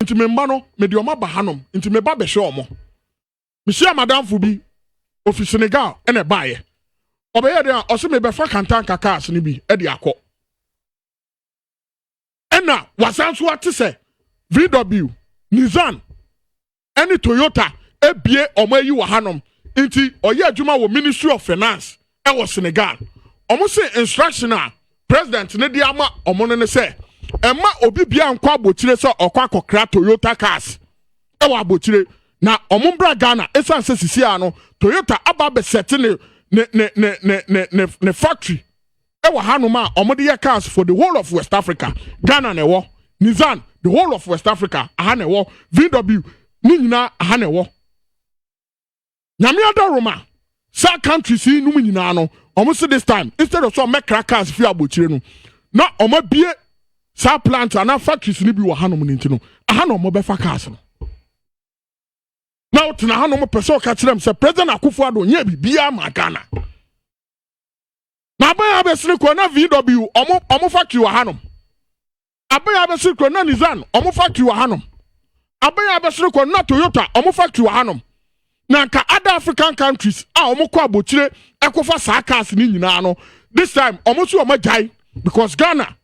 Nti me mma no, mede wɔn aba hanom, nti meba bɛhwɛ wɔn. Mehyia madamfo bi, ofi Senegal ɛna ɛbaeɛ. Ɔbɛyɛ dɛn a, ɔse mebɛfa Kantanka cars no bi de akɔ. Ɛna wasan so ate sɛ VW, Nissan, ɛne Toyota abue wɔn ayi wɔ hanom. Nti ɔyɛ adwuma wɔ Ministry of Finance ɛwɔ Senegal. Wɔn se instruction a president no de ama wɔn no ne sɛ ɛma obi bia nkɔ abokyire sɛ ɔkɔ akɔkra Toyota cars ɛwɔ abokyire na wɔn mbra Ghana esan sɛ sisi a no Toyota aba abɛsɛte ne ne ne ne ne ne ne ne factory ɛwɔ hanom a wɔde yɛ cars for the whole of West Africa. Ghana na ɛwɔ Nissan, the whole of West Africa aha na ɛwɔ VW ne nyinaa aha na ɛwɔ. Nyame adaroma saa countries yi nom nyinaa no wɔn se this time instead of sɛ wɔmɛkra cars fi abokyire no na wɔn abie saa plant anaa factories no bi wɔ hanom no nti no aha na wɔn bɛfa cars no. Na wotena hanom pɛ sɛ ɔka kyerɛ m sɛ President Akufo-Addo nyɛ biribiara ma Ghana. Na aban a abɛsene kɔ na VW ɔmo ɔmo factory wɔ hanom. Aban a abɛsene kɔ na Nissan ɔmo factory wɔ hanom. Aban a abɛsene kɔ na Toyota ɔmo factory wɔ hanom. Na nka other African countries a ɔmo kɔ abokyire ɛkɔfa saa cars ne nyinaa no this time ɔmo nso ɔmo agyae because Ghana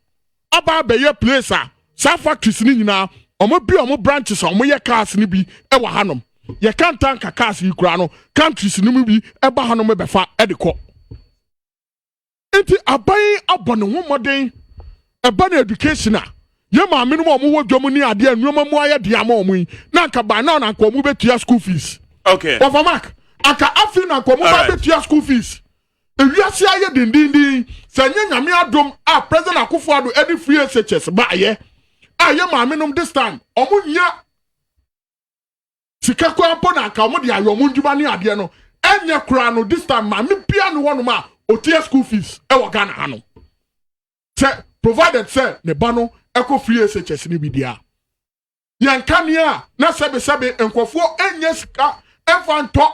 aba abɛyɛ place a saa factories ne nyinaa ɔmo bi ɔmo branches a ɔmo yɛ cars ne bi ɛwɔ hanom. Yɛ kantanka cars yi koraa no countries no mu bi ɛba hanom bɛfa ɛde kɔ. Nti aban abɔ ne ho mmɔden ɛba no education a yɛ maame no mu a wɔwɔ dwam ne adeɛ nneɛma mu ayɛ deɛ ama wɔn yi na nka by now na nka wɔn bɛtua school fees. Wɔfa mark anka afei na nka wɔn ba bɛtua school fees. Ewiase ayɛ dendenden sɛ nye Nyame adom a President Akufo-Addo ɛde free SHS baayɛ a yɛ maame nom this time wɔn nya sika koraa mpo na anka wɔn de ayɛ wɔn ndwuma ne adeɛ no ɛnyɛ koraa no this time maame bia ne hɔnom a otua school fees ɛwɔ Ghana ha no sɛ provided sɛ ne ba no ɛkɔ free SHS ne bi deɛ yɛn kanea na sɛbesɛbe nkɔfoɔ ɛnyɛ sika ɛmfa ntɔ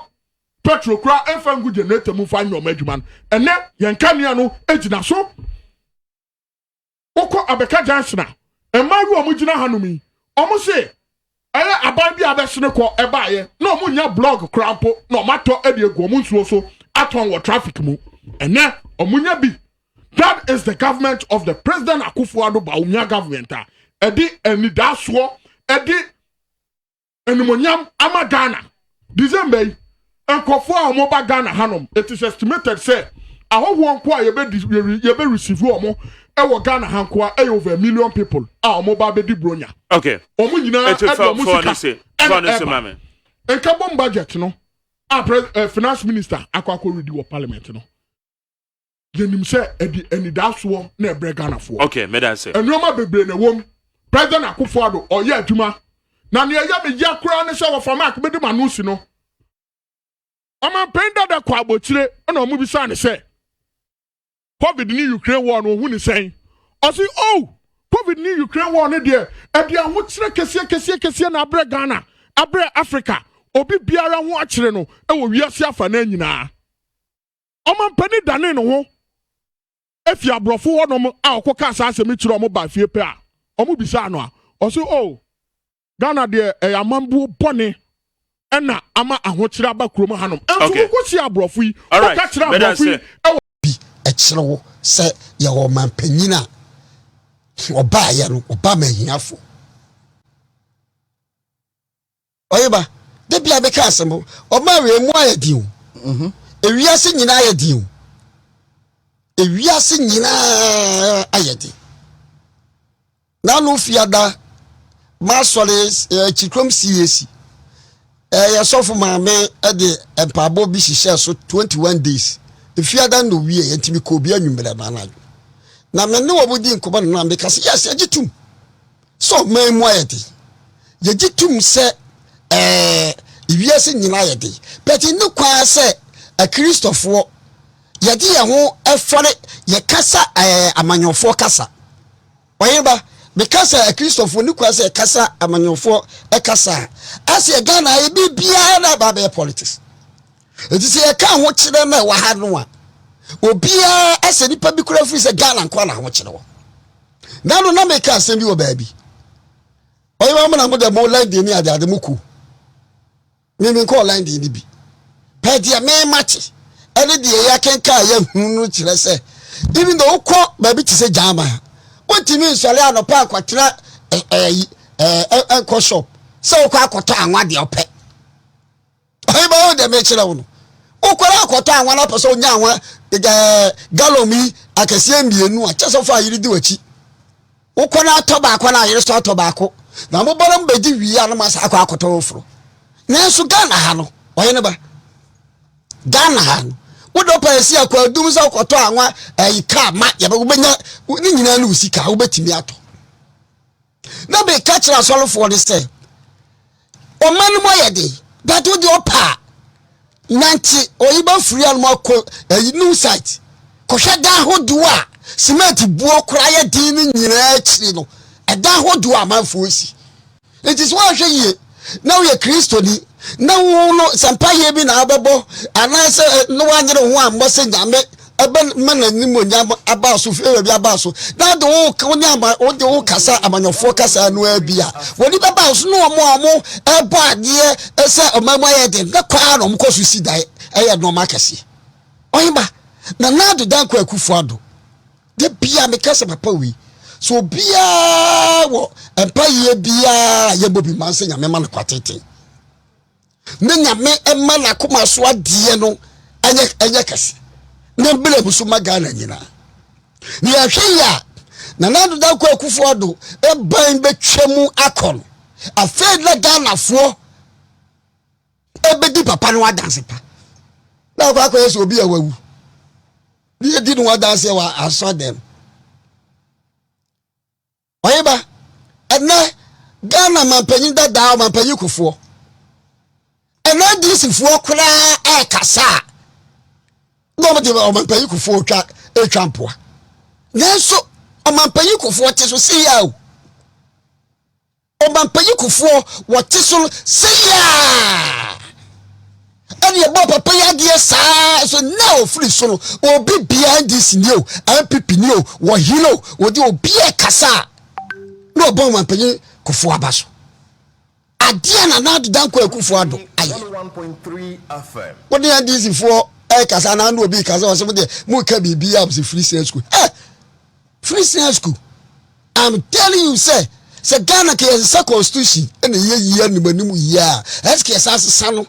petrol koraa ɛmfa ngu generator mu fa nyɛ ɔmo adwuma no ɛnɛ yɛn kanea no egyina so. Wokɔ Abɛka Junction a mmaa yi a wɔn gyina hanom yi wɔn se ɛyɛ aban bi a abɛsene kɔ ɛbaayɛ na wɔn nya block koraa mpo na wɔn atɔ ɛde egu wɔn nsuo so atɔn wɔ traffic mu. Ɛnɛ wɔn nya bi. That is the government of the President Akufo-Addo Bawumia government a ɛde anidasoɔ ɛde animonyam ama Ghana. December yi nkɔfoɔ a wɔn ba Ghana hanom, it is estimated sɛ ahɔhoɔ nko a yɛbɛ yɛbɛ receive wɔn ɛwɔ Ghana ha nko a ɛyɛ over a million people a wɔn ba bɛdi bronya. Wɔn nyinaa ɛde wɔn sika ɛna ɛba. Nkabom budget no a finance minister akɔ akɔ read wɔ parliament no, yɛnim sɛ ɛde anidasoɔ na ɛbrɛ Ghanafoɔ. Okay, meda se. Nneɛma bebree na ɛwɔ mu. President Akufo-Addo ɔyɛ adwuma na nea ɛyɛ me ya koraa ne sɛ wɔfa mark bɛdi ma no si no ɔmanpanyin dada kɔ abɔkyire ɛna ɔmo bisa ne sɛ COVID ne Ukraine war no ohun ne sɛn. Ɔsi, oh, COVID ne Ukraine war no deɛ ɛde ahokyerɛ kɛseɛ kɛseɛ kɛseɛ na abrɛ Ghana, abrɛ Africa, obi biara ho akyerɛ no ɛwɔ wiase afa na nyinaa. Ɔmanpanyin dane ne ho efi aborɔfo hɔnom a ɔkɔ kaa saa asɛm kyerɛ ɔmo ba fie pɛ a ɔmo bisa no a ɔsi, oh, Ghana deɛ ɛyɛ amambuo bɔne ɛna ama ahokyerɛ aba kurom hanom. Ɛnso wokɔ si aborɔfo yi woka kyerɛ aborɔfo yi ɛwɔ bi ɛkyerɛ wo sɛ yɛwɔ ɔmanpanyin a ɔbaayɛ no ɔba ma ahiafo. Ɔyeba de bia bɛka asɛm ɔma wei mu ayɛ den o. Ewiase nyinaa ayɛ den o, ewiase nyinaa ayɛ den. N'ano fiada maasɔre akyikurom CAC ɛyɛ sɔfo maame ɛde mpaabɔ bi hyehyɛ so 21 days. Efiada na owie yɛ ntumi kɔ obi anwummerɛ no anadwo na me ne wɔn di nkɔmɔ no na meka sɛ yes, yɛgye tum sɛ ɔman mu ayɛ den, yɛgye tum sɛ ewiase nyinaa yɛ den, but ne kwan sɛ akristofoɔ yɛde yɛn ho ɛfɔre yɛkasa amanyɔfoɔ kasa. Ɔyɛba meka sɛ akristofoɔ ne kwan sɛ yɛkasa amanyɔfoɔ ɛkasa a asɛ Ghana ayɛ biribiara na aba abɛyɛ politics. Eti sɛ yɛka ahokyerɛ no a ɛwɔ ha no a obiara asɛ nipa bi kura firi sɛ Ghana nkoa na ahokyerɛ wɔ nano. Na meka asɛm bi wɔ baabi. Ɔyɛ ma mo na mo de mo lɛndin ne adeade mo ku. Me me nkɔɔ lɛndin no bi. Pɛ deɛ me mate ɛne deɛ yɛakenkan a yɛahunu no kyerɛ sɛ even though wokɔ baabi te sɛ German a wontumi nsɔre anɔpa akɔtena ɛyi ɛɛ nkɔ shop sɛ wokɔ akɔtɔ anwa deɛ ɔpɛ. Ɔyɛ ma wo deɛ mekyerɛ wo no wokɔ akɔtɔ anwa no apɛ sɛ wonya anwa ɛɛ gallon yi akɛseɛ mmienu a kyɛ sɛ wofa ayere di w'akyi. Wokɔ no atɔ baako na ayere so atɔ baako na mobɔ no mobɛdi wie a na moasa akɔ akɔtɔ foforɔ. Nanso Ghana ha no ɔyɛ ne ba. Ghana ha no wode wopɛ ɛsi akɔ adum sɛ wokɔtɔ anwa ɛyi kaa ma yɛbɛ wobɛnya ne nyinaa ne wo sika wobɛtumi atɔ. Na meka kyerɛ asɔrefoɔ no sɛ ɔma no mu ayɛ den but wode ɔpɛ a nante oyi bɛ firi anom akɔ ayi new site kɔhwɛ dan ahodoɔ a cement buo koraa yɛ den no nyinaa akyiri no ɛdan ahodoɔ a amanfoɔ si nti sɛ woanhwɛ yie na woyɛ kristoni na wo no sɛ mpaeɛ bi na wobɛbɔ anaasɛ eh, na woanyere wo ho ammɔ sɛ nyame ɛbɛma n'animuonyam aba so fie baabi aba so na de wo wo ne ama wode wo kasa amanyɔfoɔ kasa no ara bi a wɔde bɛba so ne wɔn a wɔn ɛbɔ adeɛ sɛ ɔman mu ayɛ den na kwaa na wɔn kɔ so si dan ɛyɛ nneɛma akɛseɛ ɔhema na Nana Dankwa Akufo-Addo da bia meka sɛ papa wei so obiara wɔ mpaeɛ biara yɛbɔ bi ma sɛ nyame ma no kwa tenten ne nyame ma n'akoma so adeɛ no ɛnyɛ ɛnyɛ kɛse na mbere mu so ma Ghana nyinaa na yɛhwɛ yi a Nana Addo Dankwa Akufo-Addo ɛban bɛtwa mu akɔ no afei na Ghanafoɔ ɛbɛdi papa no adanse pa na akɔ akɔyɛ sɛ obi a wawu ne yɛdi no adanseɛ wɔ asɔ dɛm Ɔyeba, ɛnɛ Ghana mampanyin dadaa ɔmampanyin Kufuor, ɛnɛ NDC foɔ koraa ɛrekasa a na wɔn de ɔmampanyin Kufuor twa etwa mpoa. Nanso ɔmampanyin Kufuor te so sei a o. Ɔmampanyin Kufuor wɔte so no sɛyaa ɛne ɛbɔ papa yi adeɛ saa so na ofiri so no obi bia NDC ni o NPP ni o wɔhene o wɔde obi ɛkasa a na ɔbɔ ɔmampanyin Kufuor aba so adeɛ na Nana Addo Dankwa Akufo-Addo ayɛ wɔde NDC foɔ ɛkasa na ano obi kasa ɔsɛ mo deɛ mo ka biribi a mo sɛ free senior school ɛ free senior school. I'm telling you sɛ sɛ Ghana ka yɛsesa constitution ɛna ɛyɛ yie anim anim yie a ɛsɛ ka yɛsan sesa no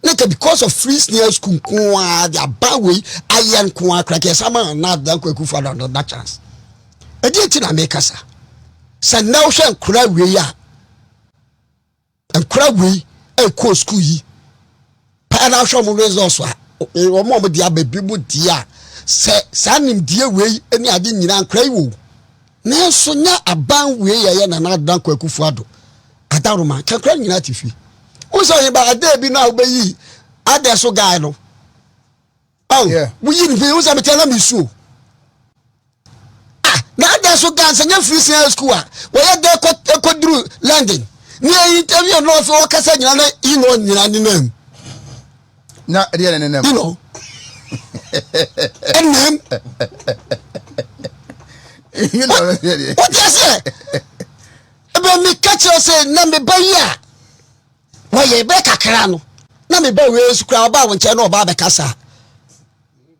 ne ka because of free senior school nko ara de aban wei ayɛ nko ara kora ka yɛsan ma Nana Addo Dankwa Akufo-Addo another chance. Ɛdeɛ nti na mekasa sɛ nnɛ wohwɛ nkora wei a Nkora wei ɛkɔɔ sukuu yi paa na ahwɛ wɔn results a wɔn a wɔde aba bi mu deɛ a sɛ saa nimdeɛ wei ne ade nyinaa nkora yi wɔ nanso nya aban wei yɛ yɛ Nana Addo Dankwa Akufo-Addo adaworoma nka nkora nyinaa te fie wo sɛ ɔyɛ ba adeɛ bi no a wobɛyi adɛ so guy no Oh, yeah. Woyi ne fi, wo sɛ mekyɛ na mesu o. Ah, na adɛn so gan sɛ nyɛ free senior school a wɔyɛ dɛ kɔduru London. Ne yɛ interview no ɔfɛ wɔkasa nyina na ino nyina ne nam. Na ɛdeɛ ne nam. Ino. Ɛnam. Wote aseɛ? Ɛbɛ meka kyerɛ sɛ na meba yi a wɔyɛ bɛ kakra no na me ba wei nso koraa ɔbaa wo nkyɛn na ɔbaa bɛkasa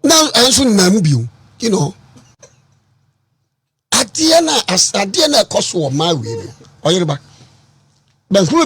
na ɛnso nenam bio you know adeɛ na adeɛ na ɛkɔ so wɔ maa wei no ɔyere ba bɛnkuru.